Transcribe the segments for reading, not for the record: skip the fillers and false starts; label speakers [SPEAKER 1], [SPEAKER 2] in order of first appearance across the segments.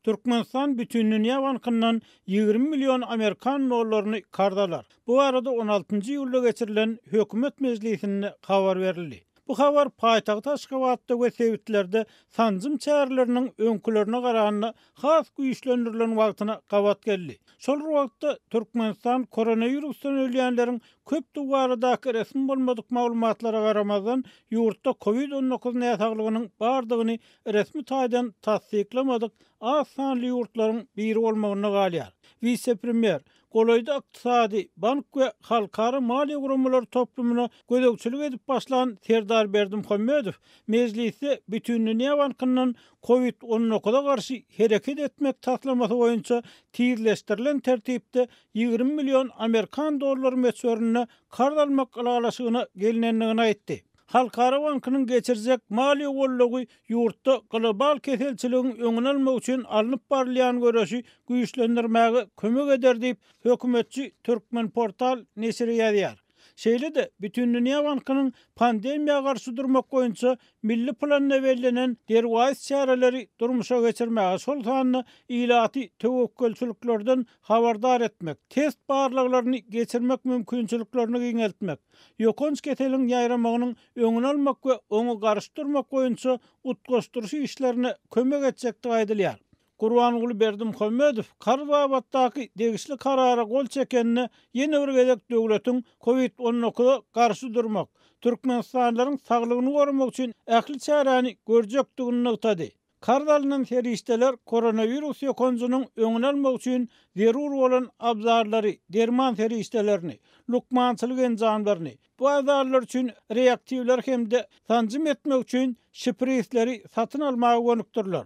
[SPEAKER 1] Türkmenistan Bütindünýä bankyndan 20 million amerikan dollaryny karz alar. Bu barada on altynjy iýulda geçirilen hökümet mejlisinde habar berildi. Bu habar paýtagt Aşgabatda we sebitlerde sanjym çäreleriniň öňkülerine garanda has güýçlendirilen wagtyna gabat geldi. Şol bir wagtda, Türkmenistan koronawirusdan ölýänleriň köpdügi baradaky resmi bolmadyk maglumatlara garamazdan, ýurtda covid 19 näsaglygynyň bardygyny resmi taýdan tassyklamadyk az sanly ýurtlaryň biri bolmagynda galýar. Wise-premýer, Golaýda ykdysady, bank we halkara maliýe guramalary toplumyna gözegçilik edip başlan Serdar Berdimuhamedow mejlisde Bütindünýä bankyndan Covid 19 a garşy hereket etmek taslamasy boýunça tizleşdirilen tertipde 20 million amerikan dollary möçberinde karz almak ylalaşygyna gelnendigini aýtdy. Halkara bankynyň geçirjek maliýe goldawy ýurtda global keselçiligiň öňüni almak üçin alnyp barylýan göreşi güýçlendirmäge kömek eder diýip, hökümetçi Turkmenportal neşiri ýazýar. Şeýle-de, Bütindünýä bankynyň pandemiýa garşy durmak boýunça milli planda bellenen derwaýys çäreleri durmuşa geçirmäge, şol sanda ilaty töwekgelçiliklerden habardar etmek, test barlaglaryny geçirmek mümkinçiliklerini giňeltmek, ýokanç keseliň ýaýramagynyň öňüni almak we oňa garşy durmak boýunça utgaşdyryş işlerine kömek etjekdigi aýdylýar. Gurbanguly Berdimuhamedow karz babatdaky degişli karara gol çekende ýene bir gezek döwletiň Covid 19-a garşy durmak, türkmenistanlylaryň saglygyny goramak üçin ähli çäräni görjekdigini nygtady. Karz alnan serişdeler koronawirus ýokanjynyň öňüni almak üçin zerur bolan abzarlary, derman serişdelerini, lukmançylyk enjamlaryny, bu abzarlar üçin reaktiwler hem-de sanjym etmek üçin şprisleri satyn almaga gönükdiriler.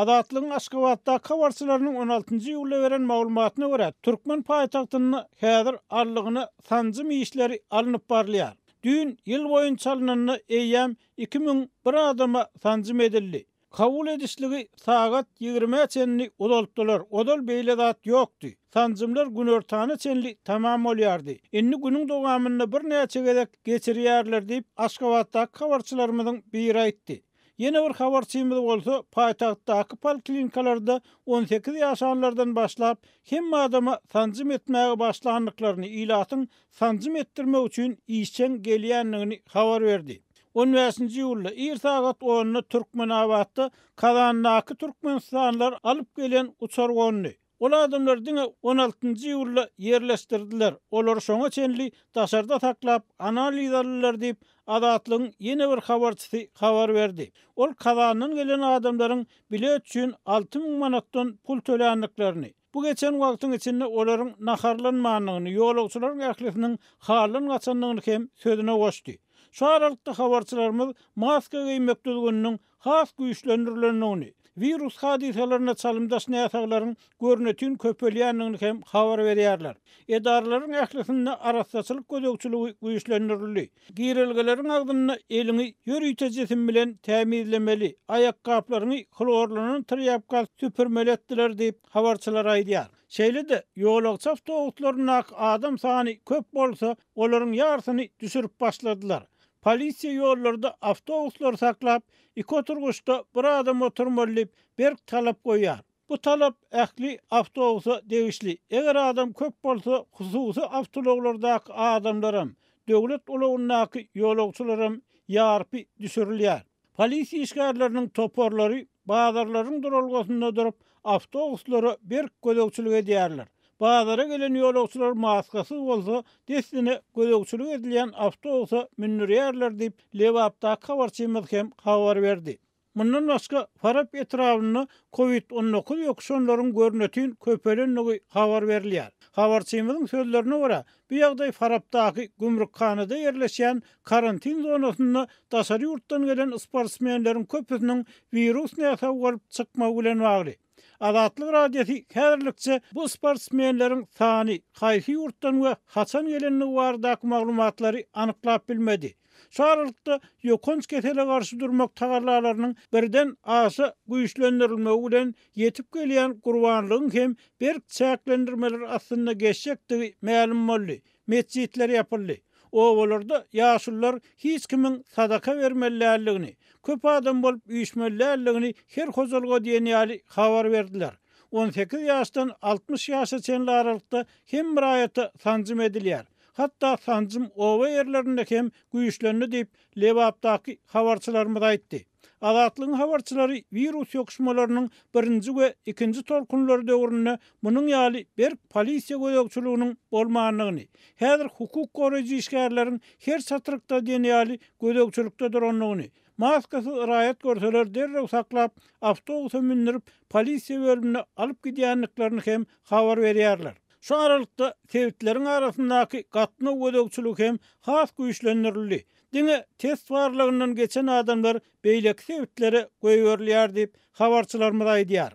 [SPEAKER 1] Azatlygyň Aşgabatdaky habarçylarynyň on altynjy iýulda beren maglumatyna görä, türkmen paýtagtynda häzir allygyna sanjym işleri alnyp barylýar. Düýn ýyl boýunça alnanda eýýäm 2001 adama sanjym edildi. Kabul edişligi sagat ýigrimä çenli uzaltdylar, ozal beýle zat ýokdy. Sanjymlar günortana çenli tamam bolýardy. Indi günüň dowamynda birnäçe gezek geçirýärler diýip, Aşgabatdaky habarçylarymyzyň biri aýtdy. Ýene bir habarçymyz bolsa paýtagtdaky poliklinikalarda 18 ýaşanlardan başlap, hemme adama sanjym etmäge başlandyklaryny, ilatyň sanjym etdirmek üçin işjeň gelýändigini habar berdi. On bäşinji iýulda ir sagat onda Türkmenabatda Kazandaky türkmenistanlylar alyp gelen uçar gondy. Ol adamlary diňe on altynjy iýulda ýerleşdirdiler, olary şoňa çenli daşarda saklap, analiz aldylar diýip, Azatlygyň ýene bir habarçysy habar berdi. Ol Kazandan gelen adamlaryň bilet üçin 6000 manatdan pul töländiklerini, Bu geçen wagtyň içinde olaryň naharlanmandygyny, ýolagçylaryň ählisiniň haldan gaçandygyny hem sözüne goşdy. Şu aralykda habarçylarymyz maska geýmek düzgüniniň has güýçlendirilendigini, wirus hadysalaryna çalymdaş näsaglaryň görnetin köpelýändigini hem habar berýärler. Edaralaryň ählisinde arassaçylyk gözegçiligi güýçlendirildi. Girelgeleriň agzynda eliňi ýörite jisim bilen tämizlemeli, aýakgaplaryňy hlorlanan trýapka süpürmeli etdiler diýip, habarçylar aýdýar. Şeýle-de, ýolagçy awtobuslaryndaky adam sany köp bolsa, olaryň ýarsyny düşürip başladylar. Polisiýa ýollarda awtobuslary saklap, iki oturgyçda bir adam oturmaly diýip, berk talap goýýar. Bu talap ähli awtobusa degişli. Eger adam köp bolsa, hususy awtoulaglardaky adamlaram, döwlet ulagyndaky ýolagçylaram ýarpy düşürilýär. Polisiýa işgärleriniň toparlary bazarlaryň duralgasynda durup, awtobuslara berk gözegçilik edýärler. Bazara gelen ýolagçylar maskasyz bolsa, dessine gözegçilik edilýän awtobusa mündürýärler diýip, Lebapdaky habarçymyz hem habar berdi. Mundan başga, Farap etrabynda Covid 19 ýokuşanlaryň görnetin köpelendigi habar berilýär. Habarçymyzyň sözlerine görä, bu ýagdaý Farapdaky gümrükhanada ýerleşýän karantin zonasynda daşary ýurtdan gelen sportsmenleriň köpüsiniň wirus näsagy bolup çykmagy bilen bagly. Azatlyk Radiosy häzirlikçe bu sportsmenleriň sany, haýsy ýurtdan we haçan gelendigi baradaky maglumatlary anyklap bilmedi. Şu aralykda, ýokanç kesele garşy durmak tagallalarynyň birden aşa güýçlendirilmegi bilen ýetip gelýän Gurbanlygyň hem berk çäklendirmeler astynda geçjekdigi mälim boldy. Metjitler ýapyldy. Obalarda ýaşulular hiç kimiň sadaka bermeli däldigini, köp adam bolup üýşmeli däldigini her hojalyga diýen ýaly habar berdiler. 18 ýaşdan 60 ýaşa çenli aralykda hemme raýata sanjym edilýär. Hatda sanjym oba ýerlerinde hem güýçlendi diýip, Lebapdaky habarçylarymyz aýtdy. Azatlygyň habarçylary wirus ýokuşmalarynyň birinji we ikinji tolkunlary döwründe munuň ýaly berk polisiýa gözegçiliginiň bolmandygyny, häzir hukuk goraýjy işgärleriň her çatrykda diýen ýaly gözegçilikde durandygyny, maskasyz raýat görseler derrew saklap, awtobusa mündürip, polisiýa bölümine alyp gidýändiklerini hem habar berýärler. Şu aralykda, sebitleriň arasyndaky gatnaw gözegçiligi hem has güýçlendirildi. Diňe test barlagyndan geçen adamlar beýleki sebitlere goýberilýär diýip, habarçylarymyz aýdýar.